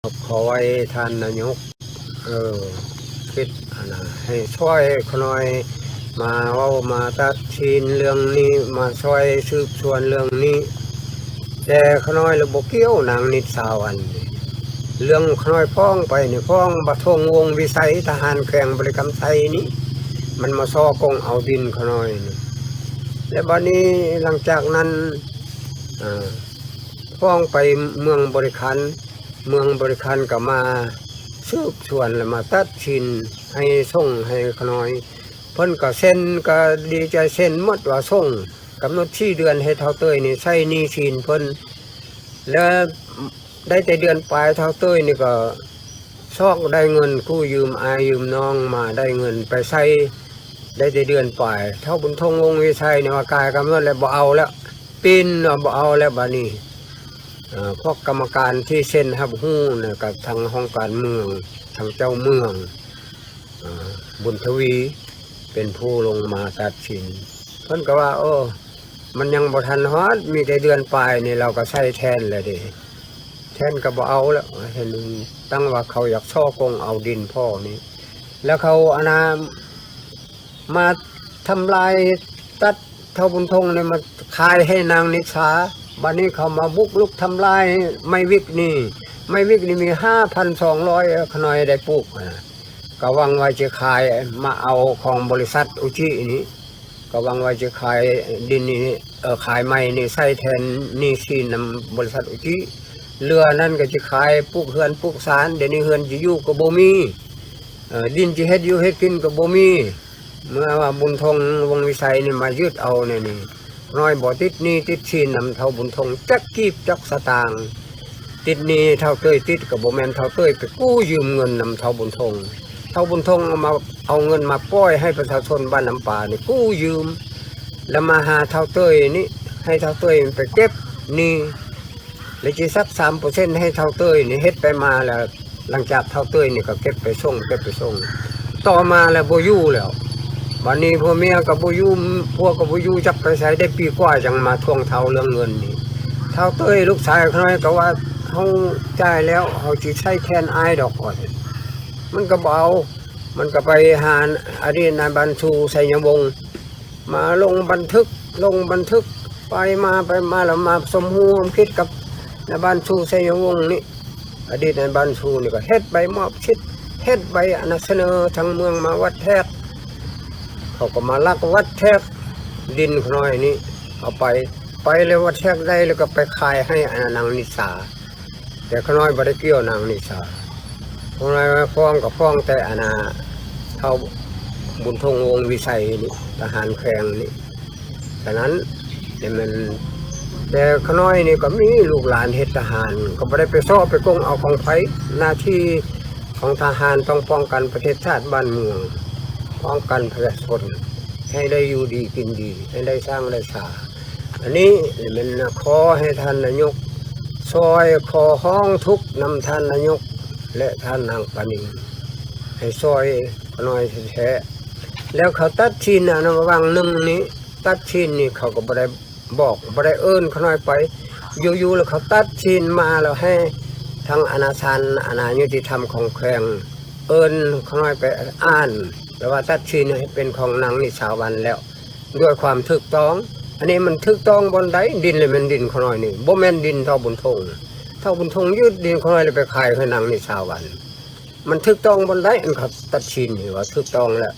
ຂໍໄຫວ້ທ່ານນາຍົກ ເອີ ຄິດອັນນ່າ ໃຫ້ຊ່ວຍຂະນ້ອຍມາເວົ້າມາຕັດສິນເລື່ອງນີ້ ມາຊ່ວຍສືບສວນເລື່ອງນີ້. ແຕ່ຂະນ້ອຍລະບໍ່ກ່ຽວນາງນິດສາວັນນີ້ ເລື່ອງຂະນ້ອຍຟ້ອງໄປນີ້ ຟ້ອງບັກທົ່ງວົງວິໄສ ທະຫານແຂວງບໍລິຄຳໄຊນີ້ ມັນມາສໍ້ກົງເອົາດິນຂະນ້ອຍນີ້. ແລະບາດນີ້ຫຼັງຈາກນັ້ນ ເອີ ຟ້ອງໄປເມືອງບໍລິຄັນ ເມືອງບໍລິຄັນກໍມາສືບສວນ ແລະມາຕັດສິນໃຫ້ສົ່ງໃຫ້ຂະນ້ອຍ. ເພິ່ນກໍເຊັນ ກໍດີໃຈເຊັນໝົດວ່າສົ່ງ ກຳນົດສີ່ເດືອນໃຫ້ທ້າວເຕີຍນີ້ໃຊ້ໜີ້ສິນເພິ່ນ. ແລ້ວໄດ້ແຕ່ເດືອນປາຍ ທ້າວເຕີຍນີ້ກໍຊອກໄດ້ເງິນກູ້ຢືມອ້າຍຢືມນ້ອງມາ ໄດ້ເງິນໄປໃຊ້ ໄດ້ແຕ່ເດືອນປາຍ. ທ້າວບຸນທົງ ວົງວິໄຊນີ້ວ່າກາຍກຳນົດແລ້ວ ບໍ່ເອົາແລ້ວ ປິ່ນວ່າບໍ່ເອົາແລ້ວ. ບາດນີ້ ເອີ ພວກກຳມະການທີ່ເຊັນຮັບຮູ້ນະ ກັບທາງຫ້ອງການເມືອງ ທາງເຈົ້າເມືອງ ເອີ ບຸນທະວີ ເປັນຜູ້ລົງມາຕັດສິນ. ເພິ່ນກໍວ່າ ໂອ້ ມັນຍັງບໍ່ທັນຮອດ ມີແຕ່ເດືອນປາຍນີ້ ລາວກໍໃຊ້ແທນແລ້ວເດ້ ແທນກໍບໍ່ເອົາແລ້ວ. ເຫັນຕັ້ງວ່າເຂົາຢາກສໍ້ກົງເອົາດິນພໍ່ນີ້ ແລ້ວເຂົາອັນນ່າ ມາທຳລາຍຕັດທ້າວບຸນທົງນີ້ມາຂາຍໃຫ້ນາງນິດສາ. ບາດນີ້ເຂົາມາບຸກລຸກທຳລາຍໄມ້ວິກນີ້ ໄມ້ວິກນີ້ມີຫ້າພັນສອງຮ້ອຍ ຂະນ້ອຍໄດ້ປູກນະ ກະຫວັງວ່າຈະຂາຍມາເອົາຂອງບໍລິສັດອຸຈິນີ້ ກະຫວັງວ່າຈະຂາຍດິນນີ້ ເອີ ຂາຍໄມ້ນີ້ໃຊ້ແທນໜີ້ສິນນຳບໍລິສັດອຸຈິ. ເຫຼືອນັ້ນກໍຈະຂາຍ ປຸກເຮືອນປຸກຊານ ດຽວນີ້ເຮືອນຈະຢູ່ກໍບໍ່ມີ ເອີ ດິນຈະເຮັດຢູ່ເຮັດກິນກໍບໍ່ມີ. ເມື່ອວ່າບຸນທົງ ວົງວິໄຊນີ້ມາຍຶດເອົາແນວນີ້ ນ້ອຍບໍ່ຕິດໜີ້ຕິດສິນນຳທ້າວບຸນທົງຈັກກີບຈັກສະຕາງ. ຕິດໜີ້ທ້າວເຕີຍຕິດ ກໍບໍ່ແມ່ນທ້າວເຕີຍໄປກູ້ຢືມເງິນນຳທ້າວບຸນທົງ. ທ້າວບຸນທົງເອົາມາ ເອົາເງິນມາປ່ອຍໃຫ້ປະຊາຊົນບ້ານນ້ຳປານີ້ກູ້ຢືມ ແລ້ວມາຫາທ້າວເຕີຍນີ້ ໃຫ້ທ້າວເຕີຍໄປເກັບໜີ້ ແລະຊິສັກສາມເປີເຊັນໃຫ້ທ້າວເຕີຍນີ້ເຮັດໄປມາແລ້ວ. ຫຼັງຈາກທ້າວເຕີຍນີ້ກໍເກັບໄປສົ່ງ ເກັບໄປສົ່ງ ຕໍ່ມາແລ້ວບໍ່ຢູ່ແລ້ວ. ບາດນີ້ຜົວເມຍກໍບໍ່ຢູ່ ຜົວກໍບໍ່ຢູ່ ຈັກໄປໃສ ໄດ້ປີກວ່າຈັ່ງມາທວງທ້າວເລື່ອງເງິນນີ້. ທ້າວເຕີຍລູກຊາຍຂ້ອຍກໍວ່າ ເຮົາຈ່າຍແລ້ວ ເຮົາຊິໃຊ້ແທນອ້າຍດອກ ວ່າຊັ້ນ. ມັນກໍບໍ່ເອົາ ມັນກໍໄປຫາອະດີດນາຍບ້ານຊູໄຊຍະວົງ ມາລົງບັນທຶກ ລົງບັນທຶກ ໄປມາ ໄປມາ ແລ້ວມາສົມຮູ້ຮ່ວມຄິດກັບນາຍບ້ານຊູໄຊຍະວົງນີ້ ອະດີດນາຍບ້ານຊູນີ້ ກໍເຮັດໃບມອບສິດ ເຮັດໃບອັນນະສະເໜີທາງເມືອງມາວັດແທກ. ເຂົາກໍມາລັກວັດແທກດິນຂະນ້ອຍນີ້ເອົາໄປ ໄປແລ້ວວັດແທກໄດ້ ແລ້ວກໍໄປຂາຍໃຫ້ອັນນາງນິດສາ. ແຕ່ຂະນ້ອຍບໍ່ໄດ້ກ່ຽວນາງນິດສາ. ຂະນ້ອຍຟ້ອງກໍຟ້ອງແຕ່ອັນນ່າ ທ້າວບຸນທົງ ວົງວິໄຊນີ້ ທະຫານແຂວງນີ້ ເທົ່ານັ້ນ. ແຕ່ແມ່ນ ແຕ່ຂະນ້ອຍນີ້ກໍມີລູກຫຼານເຮັດທະຫານ ກໍບໍ່ໄດ້ໄປຊອກໄປກົງເອົາຂອງໃຜ. ໜ້າທີ່ຂອງທະຫານຕ້ອງປ້ອງກັນປະເທດຊາດບ້ານເມືອງ ປ້ອງກັນປະຊາຊົນ ໃຫ້ໄດ້ຢູ່ດີກິນດີ ໃຫ້ໄດ້ສ້າງໄດ້ສາ. ອັນນີ້ແມ່ນຂໍໃຫ້ທ່ານນາຍົກຊ່ອຍ ຂໍຮ້ອງທຸກນຳທ່ານນາຍົກ ແລະ ທ່ານນາງປານີ ໃຫ້ຊ່ອຍຂະນ້ອຍແທ້ໆ. ແລ້ວເຂົາຕັດສິນອັນວ່າງໜຶ່ງນີ້ ຕັດສິນນີ້ເຂົາກໍບໍ່ໄດ້ບອກ ບໍ່ໄດ້ເອີ້ນຂະນ້ອຍໄປ ຢູ່ໆແລ້ວເຂົາຕັດສິນມາ ແລ້ວໃຫ້ທາງອານາສານ ອານາຍຸຕິທຳຂອງແຂວງ ເອີ້ນຂະນ້ອຍໄປອ່ານ ແລ້ວວ່າຕັດສິນໃຫ້ເປັນຂອງນາງນິດສາວັນແລ້ວ ດ້ວຍຄວາມຖືກຕ້ອງ. ອັນນີ້ມັນຖືກຕ້ອງບ່ອນໃດ? ດິນລະແມ່ນດິນຂະນ້ອຍນີ້ ບໍ່ແມ່ນດິນທ້າວບຸນທົງ. ທ້າວບຸນທົງຍຶດດິນຂະນ້ອຍລະໄປຂາຍໃຫ້ນາງນິດສາວັນ. ມັນຖືກຕ້ອງບ່ອນໃດ? ອັນເຂົາຕັດສິນນີ້ວ່າຖືກຕ້ອງແລ້ວ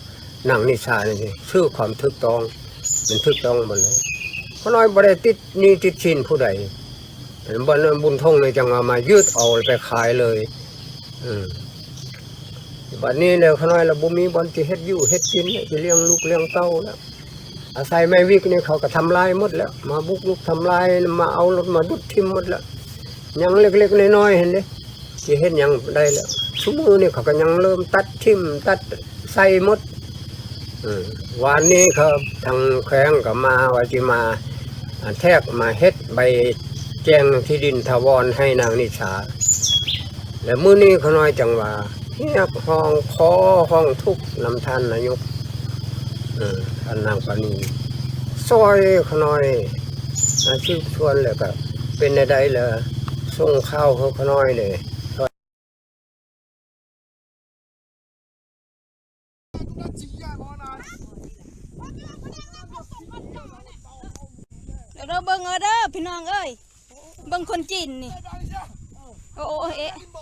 ນາງນິດສານີ້ ຊື່ຄວາມຖືກຕ້ອງ ມັນຖືກຕ້ອງບ່ອນໃດ? ຂະນ້ອຍບໍ່ໄດ້ຕິດໜີ້ຕິດສິນຜູ້ໃດ. ບ່ອນບຸນທົງນີ້ຈັ່ງວ່າມາຍຶດເອົາໄປຂາຍເລີຍ. ເອີ ບັດນີ້ແລ້ວຂະນ້ອຍລະບໍ່ມີບ່ອນຊິເຮັດຢູ່ເຮັດກິນ ຊິລ້ຽງລູກລ້ຽງເຕົ້າແລ້ວ. ອາໄສໄມ້ວິກນີ້ເຂົາກໍທຳລາຍໝົດແລ້ວ ມາບຸກລຸກທຳລາຍ ມາເອົາລົດມາດຸດຖິ້ມໝົດແລ້ວ. ຍັງເລັກໆນ້ອຍໆຫັ້ນເດ້ ຊິເຮັດຫຍັງໄດ້ແລ້ວ. ຊຸມື້ນີ້ເຂົາກໍຍັງເລີ່ມຕັດຖິ້ມຕັດໃສ່ໝົດ. ເອີ ວານນີ້ເຂົາທາງແຂວງກໍມາວ່າຊິມາ ອາ ແທກມາເຮັດໃບແຈ້ງທີ່ດິນຖາວອນໃຫ້ນາງນິດສາ. ແລະ ມື້ນີ້ຂະນ້ອຍຈັ່ງວ່າຮຽກຮ້ອງຂໍຮ້ອງທຸກນຳທ່ານນາຍົກ ເອີ ທ່ານນາງປານີ ຊ່ອຍຂະນ້ອຍ ອາ ສືບສວນ ແລ້ວກະເປັນແນວໃດລະສົ່ງຂ່າວໃຫ້ຂະນ້ອຍແດ່. ເບິ່ງເອົາເດີພີ່ນ້ອງເອີຍ ເບິ່ງຄົນຈີນນີ້ ໂອ້ ໂອ້ ເອະ ເບິ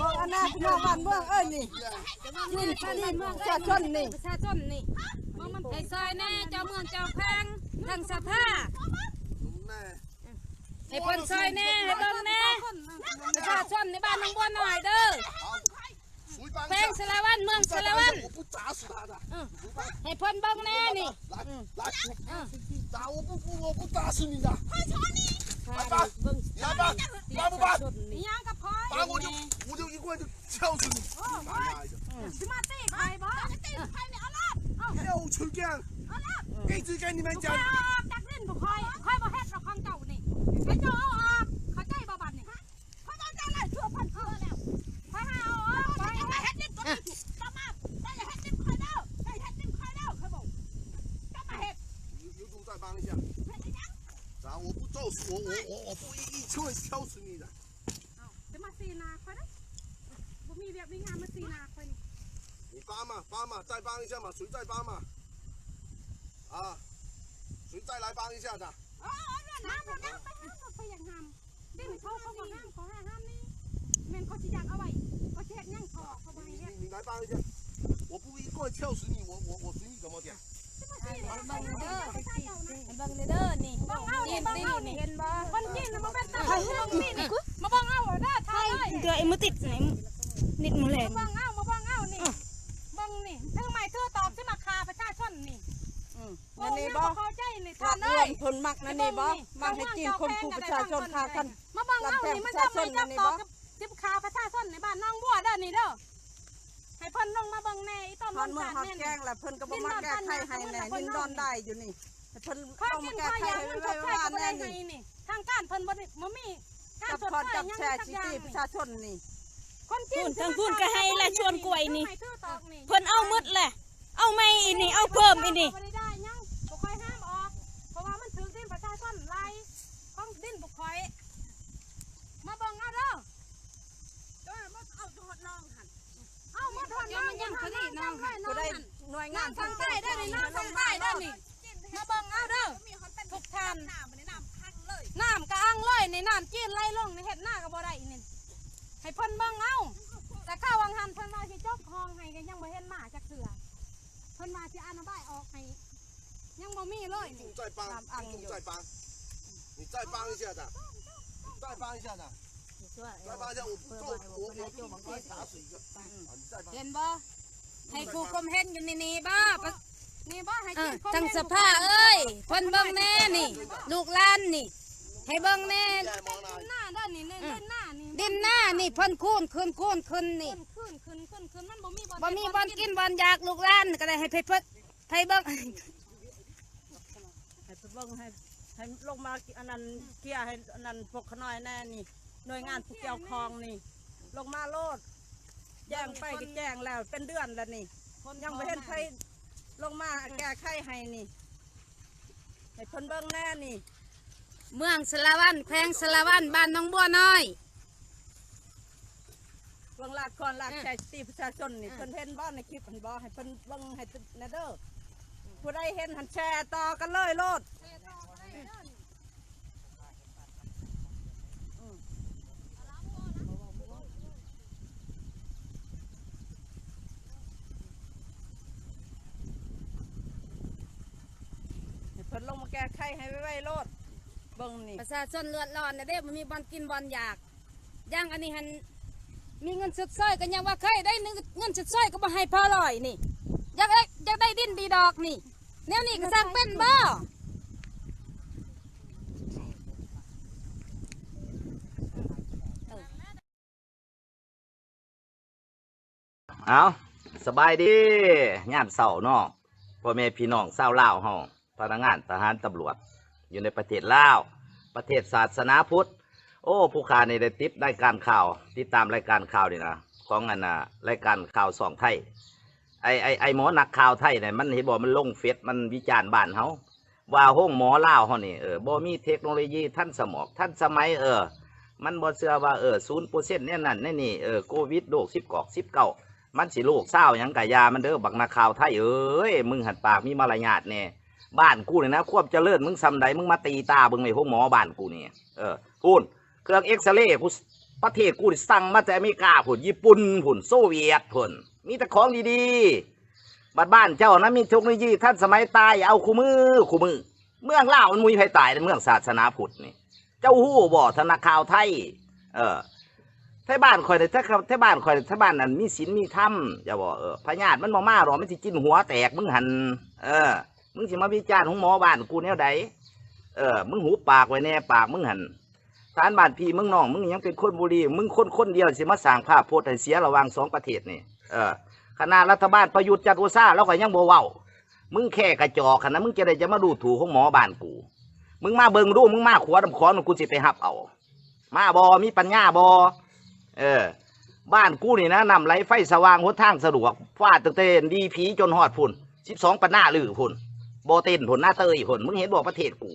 ່ງອັນນັ້ນພີ່ນ້ອງບ້ານເມືອງເອີຍນີ້ ນີ້ ນີ້ປະຊາຊົນນີ້ ປະຊາຊົນນີ້ ໃຫ້ຊ່ອຍແດ່ເຈົ້າເມືອງເຈົ້າແຂວງ ທາງສະພາ ໃຫ້ເພິ່ນຊ່ອຍແດ່ ໃຫ້ເບິ່ງແດ່ ປະຊາຊົນໃນບ້ານໜອງບົວນ້ອຍເດີ ແຂວງສາລະວັນ ເມືອງສາລະວັນ ເອີ ໃຫ້ເພິ່ນເບິ່ງແດ່ນີ້ ອີຫຍັງກັບຂ້ອຍ ໂອ້ ຊິມາຕີຂ້ອຍບໍ ເຈົ້າຊິມາຕີຂ້ອຍນີ້ ເອົາລາດ ເອົາ ເອົາ ໄປອອກຈາກດິນພວກຂ້ອຍ ຂ້ອຍບໍ່ເຮັດດອກຂອງເຈົ້ານີ້ ໃຫ້ເຈົ້າເອົາອອກ ເຂົ້າໃຈບໍ່ບັດນີ້ ຂ້ອຍບອກເຈົ້າແລ້ວ ຊົ່ວພັນເທື່ອແລ້ວ ຂ້ອຍໃຫ້ເອົາອອກ ຂ້ອຍໃຫ້ເຮັດດິນຕົວນີ້ ເຈົ້າມາ ເຈົ້າຢ່າເຮັດດິນຂ້ອຍເດີ ເຈົ້າເຮັດດິນຂ້ອຍເດີ ຂ້ອຍບອກ ເຈົ້າມາເຮັດ 你，你又在帮一下。 ເຮັດອີຫຍັງ 啥？我不做事，我，我，我，我不一一去敲死你的。 ເອົ້າ ຈະມາຊີ້ໜ້າຂ້ອຍເດີ ບໍ່ມີວຽກມີງານມາຊີ້ໜ້າຂ້ອຍນີ້ 你帮嘛，帮嘛，再帮一下嘛，谁再帮嘛？啊，谁再来帮一下的？ ເອົາ ເອົາ ເອົາ ນ້ຳ ນ້ຳ ນ້ຳ ຂ້ອຍຢາກຫ້າມ ດິນເຂົາ ເຂົາບໍ່ຫ້າມ ເຂົາໃຫ້ຫ້າມນີ້ ແມ່ນເຂົາຊິຢາກເອົາໄວ້ ເຂົາຊິເຮັດຫຍັງເຂົາ ເຂົາບໍ່ໃຫ້ເຮັດ 你，你来帮一下。 我不一棍敲死你，我，我，我随你怎么讲。 ໃຫ້ເບິ່ງເດີ ໃຫ້ເບິ່ງເດີນີ້ ຈີນຕີນີ້ ເຫັນບໍ່ ຄົນຈີນນະ ມາເປັນຕາ ມາເບິ່ງເອົາເດີ ທ່ານເອີຍ ເດີ ໄອ້ມືຕິດນີ້ ນິດມືແລງ ມາເບິ່ງເອົາ ມາເບິ່ງເອົານີ້ ເບິ່ງນີ້ ຖືໄມ້ຖືຕອກ ຊິມາຂ້າປະຊາຊົນນີ້ ອືມ ເວົ້າຫຍັງບໍ່ເຂົ້າໃຈນີ້ ທ່ານເອີຍ ເພິ່ນມັກນັ້ນນີ້ບໍ່ ມັກໃຫ້ຈີນຂົ່ມຂູ່ປະຊາຊົນ ຂ້າກັນ ມາເບິ່ງເອົານີ້ ມັນຈະໄມ້ຈັບຕອກ ຊິຂ້າປະຊາຊົນໃນບ້ານໜອງບົວເດີນີ້ເດີ ໃຫ້ເພິ່ນລົງມາເບິ່ງແດ່ ອີ່ຕົ້ນ ຮອດມື້ຮອດແກງລະ ເພິ່ນກໍບໍ່ມາແກ້ໄຂໃຫ້ແດ່ ດິນດອນດາຍຢູ່ນີ້ ໃຫ້ເພິ່ນລົງມາແກ້ໄຂໃຫ້ໄວໆແດ່ນີ້ ທາງການເພິ່ນບໍ່ໄດ້ ບໍ່ມີການຊົດເຊີຍຫຍັງຈັກຢ່າງ ປະຊາຊົນນີ້ ຄົນຈີນ ທາງພຸ້ນກໍໃຫ້ລະ ສວນກ້ວຍນີ້ ເພິ່ນເອົາໝົດແຫຼະ ເອົາໃໝ່ອີກນີ້ ເອົາເພີ່ມອີກນີ້ ບໍ່ໄດ້ໄດ້ຫຍັງ ບໍ່ຄ່ອຍຫ້າມອອກ ເພາະວ່າມັນຖືກດິນປະຊາຊົນຫຼາຍ ຂອງດິນພວກຂ້ອຍ ມາເບິ່ງເອົາເດີ ເອົາໝົດຮອດໜອງຫັ້ນ ເອົາໝົດຮອດໜອງ ມັນຍັງພໍດີໜອງຫັ້ນ ຜູ້ໃດໜ່ວຍງານທາງການ ນ້ຳທາງໃຕ້ເດີນີ້ ນ້ຳທາງໃຕ້ເດີນີ້ ມາເບິ່ງເອົາເດີ ທຸກທ່ານ ນ້ຳກໍອັ່ງເລີຍນີ້ ນ້ຳຈີນໄຫຼລົງນີ້ ເຮັດນາກໍບໍ່ໄດ້ນີ້ ໃຫ້ເພິ່ນເບິ່ງເອົາ ແຕ່ຄາວຫວ່າງຫັ້ນເພິ່ນວ່າຊິຈົກຮ່ອງໃຫ້ ກໍຍັງບໍ່ເຫັນມາຈັກເທື່ອ ເພິ່ນວ່າຊິອະນຸບາຍອອກໃຫ້ ຍັງບໍ່ມີເລີຍນີ້ ນ້ຳອັ່ງຢູ່ 你再帮一下的，你再帮一下的，再帮一下，我不做，我，我不，不打死一个。 ເຫັນບໍ່ ໃຫ້ຜູ້ຄົມເຫັນຢູ່ນີ້ ນີ້ບໍ່ ນີ້ບໍ່ ໃຫ້ ເອີ ຈັ່ງສະພາເອີຍ ເພິ່ນເບິ່ງແດ່ນີ້ ລູກຫຼານນີ້ ໃຫ້ເບິ່ງແດ່ ດິນນາເດີນີ້ ດິນນານີ້ ດິນນານີ້ ເພິ່ນຄູນຂຶ້ນ ຄູນຂຶ້ນນີ້ ຂຶ້ນ ຂຶ້ນ ຂຶ້ນ ຂຶ້ນ ມັນບໍ່ມີບ່ອນ ບໍ່ມີບ່ອນກິນບ່ອນຢາກ ລູກຫຼານກໍໄດ້ ໃຫ້ເພິ່ນ ໃຫ້ເບິ່ງ ໃຫ້ໄປເບິ່ງ ໃຫ້ ໃຫ້ລົງມາ ອັນນັ້ນ ເຄຍໃຫ້ອັນນັ້ນ ພວກຂະນ້ອຍແດ່ນີ້ ໜ່ວຍງານຜູ້ກ່ຽວຂ້ອງນີ້ ລົງມາໂລດ ແຈ້ງໄປກໍແຈ້ງແລ້ວ ເປັນເດືອນແລ້ວນີ້ ຍັງບໍ່ເຫັນໃຜລົງມາແກ້ໄຂໃຫ້ນີ້ ໃຫ້ເພິ່ນເບິ່ງແດ່ນີ້ ເມືອງສາລະວັນ ແຂວງສາລະວັນ ບ້ານໜອງບົວນ້ອຍ ເບິ່ງລາດຄອນລາດແຊຊິຕີປະຊາຊົນນີ້ ເພິ່ນເຫັນບໍ່ໃນຄລິບຫັ້ນບໍ່ ໃຫ້ເພິ່ນເບິ່ງໃຫ້ແດ່ເດີ ຜູ້ໃດເຫັນຫັ້ນແຊຕໍ່ກັນເລີຍໂລດ ໃຫ້ເພິ່ນລົງມາແກ້ໄຂໃຫ້ໄວໆໂລດ ເບິ່ງນີ້ ປະຊາຊົນເດືອດຮ້ອນນະເດ້ ບໍ່ມີບ່ອນກິນບ່ອນຢາກ ຢ່າງອັນນີ້ຫັ້ນ ມີເງິນຊົດເຊີຍກໍຍັງວ່າເຄີຍໄດ້ເງິນຊົດເຊີຍກໍບໍ່ໃຫ້ພໍຮ້ອຍນີ້ ຢາກໄດ້ ຢາກໄດ້ດິນດີດອກນີ້ ແນວນີ້ກໍສ້າງເປັນບໍ່? ເອົາ ສະບາຍດີຍາມເຊົ້າເນາະ ພໍ່ແມ່ພີ່ນ້ອງຊາວລາວເຮົາ ພະນັກງານທະຫານຕຳຫຼວດ ຢູ່ໃນປະເທດລາວ ປະເທດສາສະໜາພຸດ. ໂອ້ ຜູ້ຂ້ານີ້ໄດ້ຕິດລາຍການຂ່າວ ຕິດຕາມລາຍການຂ່າວນີ້ນະ ຂອງອັນນະ ລາຍການຂ່າວຊ່ອງໄທ ໄອ້ ໄອ້ ໄອ້ໝໍນັກຂ່າວໄທນີ້ ມັນເຫັນບໍ່ ມັນລົງເຟສ ມັນວິຈານບ້ານເຮົາ ວ່າໂຮງໝໍລາວເຮົານີ້ ເອີ ບໍ່ມີເທັກໂນໂລຢີທັນສະໝອກ ທັນສະໄໝ ເອີ ມັນບໍ່ເຊື່ອວ່າ ເອີ ສູນເປີເຊັນແນວນັ້ນແນວນີ້ ເອີ ໂຄວິດ ໂລກສິບກອກສິບເກົ້າ ມັນຊິໂລກຊາວຫຍັງກະຢ່າມັນເດີ ບັກນັກຂ່າວໄທເອີຍ ມຶງຫັ້ນປາກມີມາລະຍາດແດ່. ບ້ານກູນີ້ນະ ຄວາມຈະເລີນມຶງສ່ຳໃດ ມຶງມາຕີຕາເບິ່ງແມ່ ໂຮງໝໍບ້ານກູນີ້ ເອີ ພຸ້ນ ເຄື່ອງເອັກສະເລ ປະເທດກູນີ້ສັ່ງມາແຕ່ອາເມລິກາພຸ້ນ ຍີ່ປຸ່ນພຸ້ນ ໂຊວຽດພຸ້ນ ມີແຕ່ຂອງດີໆ. ບັດບ້ານເຈົ້ານະ ມີເທັກໂນໂລຢີທັນສະໄໝ ຕາຍເອົາຄູ່ມື້ ຄູ່ມື້. ເມືອງລາວມັນບໍ່ມີໃຜຕາຍໃນເມືອງສາສະໜາພຸດນີ້. ເຈົ້າຮູ້ບໍ່ ທ່ານນັກຂ່າວໄທ? ເອີ ໄທບ້ານຂ້ອຍນີ້ ໄທ ໄທບ້ານຂ້ອຍນີ້ ໄທບ້ານນັ້ນມີສິນມີທຳ ເຈົ້າບໍ່? ເອີ ພະຍາດມັນບໍ່ມາດອກ ມັນຊິກິນຫົວແຕກມຶງຫັ້ນ. ເອີ ມຶງຊິມາວິຈານໂຮງໝໍບ້ານກູແນວໃດ? ເອີ ມຶງຫຸບປາກໄວ້ແດ່ ປາກມຶງຫັ້ນ. ສານບ້ານພີ່ເມືອງນ້ອງ ມຶງຍັງເປັນຄົນບໍ່ດີ ມຶງຄົນຄົນດຽວຊິມາສ້າງພາບພົດໃຫ້ເສຍລະຫວ່າງສອງປະເທດນີ້. ເອີ ຂະໜາດລັດຖະບານປະຍຸດ ຈັນໂອຊາ ລາວກໍຍັງບໍ່ເວົ້າ. ມຶງແຄ່ກະຈອກຫັ້ນນະ ມຶງຈະໄດ້ຈະມາດູຖູກໂຮງໝໍບ້ານກູ. ມຶງມາເບິ່ງດູ ມຶງມາຂົວນ້ຳຂອງ ກູຊິໄປຮັບເອົາ. ມາບໍ່? ມີປັນຍາບໍ່? ເອີ ບ້ານກູນີ້ນະ ນ້ຳໄຫຼໄຟສະຫວ່າງ ຫົນທາງສະດວກ ຟາດຕັ້ງແຕ່ດີພີຈົນຮອດພຸ້ນ ສິບສອງປະນາລືພຸ້ນ ບໍ່ເຕັນພຸ້ນ ນາເຕີຍພຸ້ນ. ມຶງເຫັນບໍ່ປະເທດກູ?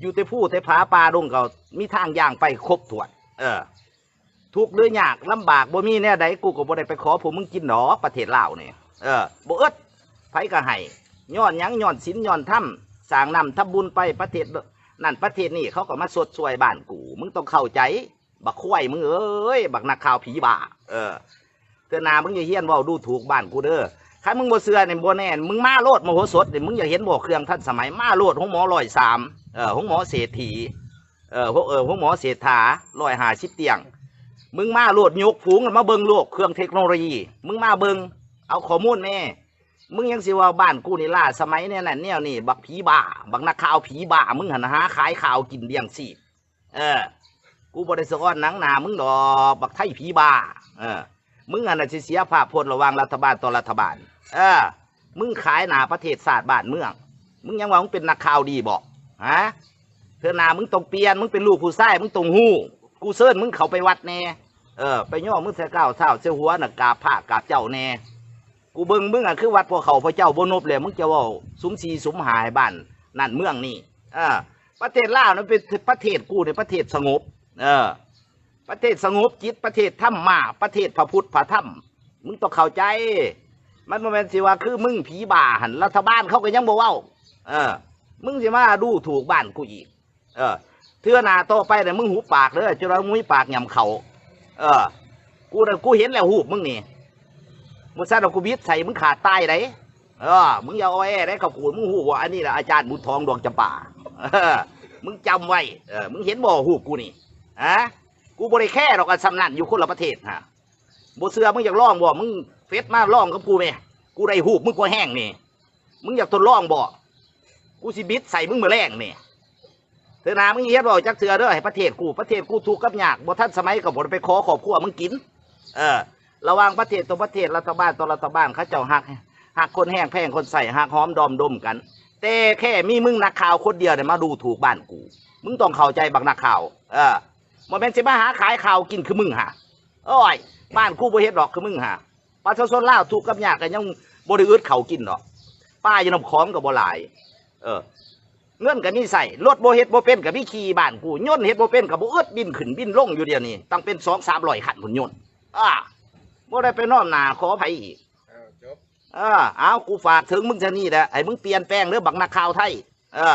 ຢູ່ແຕ່ພູແຕ່ຜາ ປ່າດົງກໍມີທາງຍ່າງໄປຄົບຖ້ວນ. ເອີ ທຸກຫຼືຍາກລຳບາກ ບໍ່ມີແນວໃດ ກູກໍບໍ່ໄດ້ໄປຂໍພວກມຶງກິນດອກ ປະເທດລາວນີ້. ເອີ ບໍ່ອຶດ ໃຜກໍໃຫ້. ຍ້ອນຫຍັງ? ຍ້ອນສິນຍ້ອນທຳ ສ້າງນ້ຳທຳບຸນໄປ ປະເທດນັ້ນປະເທດນີ້ ເຂົາກໍມາຊົດຊ່ວຍບ້ານກູ. ມຶງຕ້ອງເຂົ້າໃຈ ບັກຄວາຍມຶງເອີຍ ບັກນັກຂ່າວຜີບ້າ. ເອີ ເທື່ອໜ້າມຶງຢ່າຮຽນເວົ້າດູຖູກບ້ານກູເດີ. ຄັນມຶງບໍ່ເຊື່ອນີ້ ບໍ່ແນ່ ມຶງມາໂລດ ມະໂຫສົດນີ້ ມຶງຢາກເຫັນບໍ່ເຄື່ອງທັນສະໄໝ? ມາໂລດ ໂຮງໝໍຮ້ອຍສາມ ເອີ ໂຮງໝໍເສດຖີ ເອີ ໂຮ ເອີ ໂຮງໝໍເສດຖາ ຮ້ອຍຫ້າສິບຕຽງ. ມຶງມາໂລດ ຍົກຝູງມາເບິ່ງໂລດ ເຄື່ອງເທັກໂນໂລຢີ ມຶງມາເບິ່ງ ເອົາຂໍ້ມູນແດ່. ມຶງຍັງຊິວ່າບ້ານກູນີ້ລ້າສະໄໝແນວນັ້ນແນວນີ້ ບັກຜີບ້າ ບັກນັກຂ່າວຜີບ້າ ມຶງຫັ້ນຫາຂາຍຂ່າວກິນລ້ຽງຊີບ. ເອີ ກູບໍ່ໄດ້ສະອອນໜັງໜ້າມຶງດອກ ບັກໄທຜີບ້າ. ເອີ ມຶງຫັ້ນນະຊິເສຍພາບພົດລະຫວ່າງລັດຖະບານຕໍ່ລັດຖະບານ. ເອີ ມຶງຂາຍໜ້າປະເທດຊາດບ້ານເມືອງ ມຶງຍັງວ່າມຶງເປັນນັກຂ່າວດີບໍ? ຮະ ເທື່ອໜ້າມຶງຕ້ອງປ່ຽນ ມຶງເປັນລູກຜູ້ຊາຍ ມຶງຕ້ອງຮູ້. ກູເຊີນມຶງເຂົ້າໄປວັດແດ່ ເອີ ໄປຍໍມືໃສ່ກ້າວເທ້າໃສ່ຫົວນະ ກາບພະກາບເຈົ້າແດ່. ກູເບິ່ງມຶງອະ ຄືວັດພໍ່ເຖົ້າພໍ່ເຈົ້າບໍ່ນົບແລ້ວ ມຶງຈະເວົ້າສຸມສີ່ສຸມຫ້າໃຫ້ບ້ານນັ້ນເມືອງນີ້. ເອີ ປະເທດລາວນັ້ນເປັນປະເທດ ກູນີ້ປະເທດສະຫງົບ. ເອີ ປະເທດສະຫງົບຈິດ ປະເທດທຳມະ ປະເທດພະພຸດພະທຳ. ມຶງຕ້ອງເຂົ້າໃຈ ມັນບໍ່ແມ່ນຊິວ່າຄືມຶງຜີບ້າຫັ້ນ ລັດຖະບານເຂົາກໍຍັງບໍ່ເວົ້າ. ເອີ ມຶງຊິມາດູຖູກບ້ານກູອີກ. ເອີ ເທື່ອໜ້າຕໍ່ໄປນະ ມຶງຫຸບປາກເດີ ຈົນວ່າມຶງມີປາກຫຍ້ຳເຂົ້າ. ເອີ ກູນະ ກູເຫັນແລ້ວຮູບມຶງນີ້ ບໍ່ຊັ້ນເອົາກູບິດໃສ່ມຶງຂາດຕາຍໄດ໋. ເອີ ມຶງຢ່າອໍແອໄດ໋ ເຂົາກູ ມຶງຮູ້ບໍ່? ອັນນີ້ລະອາຈານບຸນທອງ ດວງຈຳປາ ເອີ ມຶງຈຳໄວ້. ເອີ ມຶງເຫັນບໍ່ຮູບກູນີ້? ຮະ ກູບໍ່ໄດ້ແຄດອກ ອັນສ່ຳນັ້ນຢູ່ຄົນລະປະເທດຫັ້ນ. ບໍ່ເຊື່ອ ມຶງຢາກລອງບໍ່? ມຶງເຟດມາລອງກັບກູແມ້ ກູໄດ້ຮູບມຶງພໍແຮງນີ້. ມຶງຢາກທົດລອງບໍ່? ກູຊິບິດໃສ່ມຶງມື້ແລງນີ້. ເທື່ອໜ້າມຶງຢ່າເຮັດເວົ້າຈັກເທື່ອເດີ ໃຫ້ປະເທດກູ. ປະເທດກູທຸກກັບຍາກ ບໍ່ທັນສະໄໝກໍບໍ່ໄດ້ໄປຂໍຄອບຄົວມຶງກິນ. ເອີ ລະຫວ່າງປະເທດຕໍ່ປະເທດ ລັດຖະບານຕໍ່ລັດຖະບານ ເຂົາເຈົ້າຮັກ ຮັກຄົນແຮງແພງຄົນໃຊ້ ຮັກຫອມດອມດົມກັນ. ແຕ່ແຄ່ມີມຶງນັກຂ່າວຄົນດຽວນີ້ມາດູຖູກບ້ານກູ. ມຶງຕ້ອງເຂົ້າໃຈບັກນັກຂ່າວ. ເອີ ບໍ່ແມ່ນຊິມາຫາຂາຍຂ່າວກິນຄືມຶງຫາ. ໂອ້ຍ ບ້ານກູບໍ່ເຮັດດອກຄືມຶງຫາ. ປະຊາຊົນລາວທຸກກັບຍາກກໍຍັງບໍ່ໄດ້ອຶດເຂົ້າກິນດອກ. ປາຢູ່ນ້ຳຂອງກໍບໍ່ຫຼາຍ. ເອີ ເງິນກໍມີໃຊ້ ລົດບໍ່ເຮັດບໍ່ເປັນກໍມີຂີ່. ບ້ານກູຍົນເຮັດບໍ່ເປັນກໍບໍ່ອຶດ ບິນຂຶ້ນບິນລົງຢູ່ດຽວນີ້ ຕັ້ງເປັນສອງສາມຮ້ອຍຄັນພຸ້ນຍົນ. ອາ ບໍ່ໄດ້ໄປນ້ອມໜ້າຂໍໃຜອີກ. ເອີ ຈົບ. ເອີ ເອົາ ກູຝາກເຖິງມຶງຊະນີ້ແຫຼະ ໃຫ້ມຶງປ່ຽນແປງເດີ ບັກນັກຂ່າວໄທ. ເອີ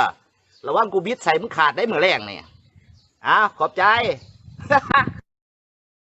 ລະວັງກູບິດໃສ່ມຶງຂາດໄດ໋ມື້ແລງນີ້. ເອົາ ຂອບໃຈ.